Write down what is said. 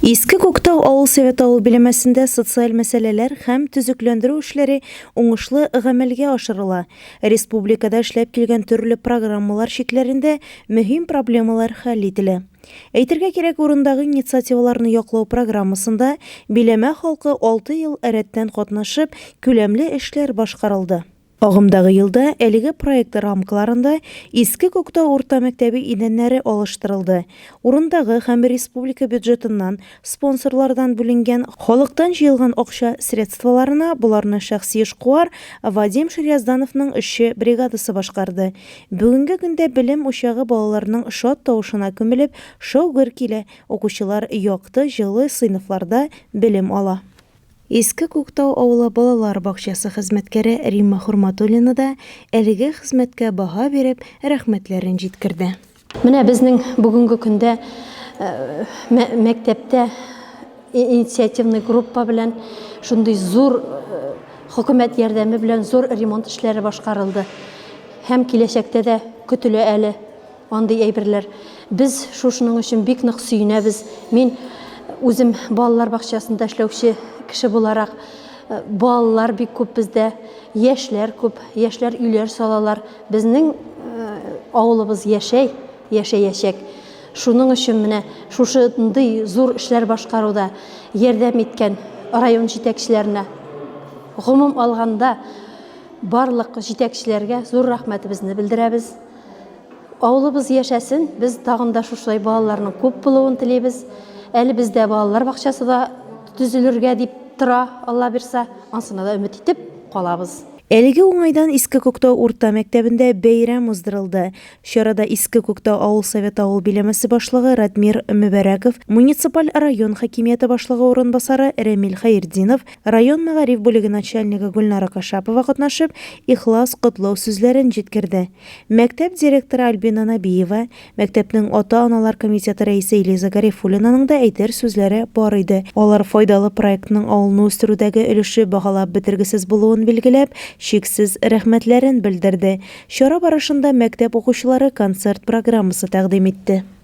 Иске Күктау авыл советы авыл биләмәсендә социаль мәсьәләләр һәм төзекләндерү эшләре уңышлы гамәлгә ашырыла. Республикада эшләп килгән төрле программалар чикләрендә мөһим проблемалар хәл ителә. Әйтергә кирәк, урындагы инициативаларны яклау программасында биләмә халкы алты ел рәттән катнашып, күләмле эшләр башкарылды. Агымдагы елда әлеге проект рамкаларында Иске Күктау урта мәктәбе идәннәре алыштырылды. Урындагы һәм республика бюджетыннан, спонсорлардан бүленгән, халыктан җыелган акча средстволарына боларны шәхси эшкуар Вадим Шириаздановның эшче бригадасы башкарды. Бүгенге көндә белем учагы балаларның шат тавышына күмелеп, шау-гөр килә, укучылар якты, җылы сыйныфларда белем ала. Иске Күктау авылы балалар бакчасы хезмәткәре Римма Хурматуллина да әлеге хезмәткә баһа биреп, рәхмәтләрен җиткерде. Менә безнең бүгенге көндә мәктәптә инициативный группа белән шундый зур хөкүмәт ярдәме белән зур ремонт эшләре башкарылды. Һәм киләчәктә дә көтелә әле. Андый әйберләр. Без шушының өчен бик нык сөенәбез. Мин үзем балалар бакчасында эшләүче кеше буларак, балалар бик күп бездә, яшьләр күп, яшьләр өйләр салалар. Безнең авылыбыз яшәй, яшәячәк. Шуның өчен менә шушындый зур эшләр башкаруда ярдәм иткән район җитәкчеләренә, гомум алганда, барлык җитәкчеләргә зур рәхмәтебезне белдерәбез. Авылыбыз яшәсен, без тагын да шушылай балаларның күп булуын телибез. Әле бездә балалар бакчасы да төзелергә дип тора, Алла бирса, ансына да өмет итеп калабыз. Әлеге уңайдан Иске Күктау урта мәктәбендә бәйрәм уздырылды. Чарада Иске Күктау авыл советы авыл биләмәсе башлыгы Радмир Мөбәрәков, муниципаль район хакимияте башлыгы урынбасары Рәмил Хәертдинов, Район мәгариф бүлеге начальнигы Гөлнара Кашапова катнашып, ихлас котлау сүзләрен җиткерде. Мәктәп директоры Альбина Нәбиева, мәктәпнең ата-аналар комитеты рәисе Элиза Гарифуллинаның да әйтер сүзләре бар иде. Алар файдалы проектның авылны үстерүдәге өлеше баһалап бетергесез булуын билгеләп, чиксез рәхмәтләрен белдерде. Чара барышында мәктәп укучылары концерт программасы тәкъдим итте.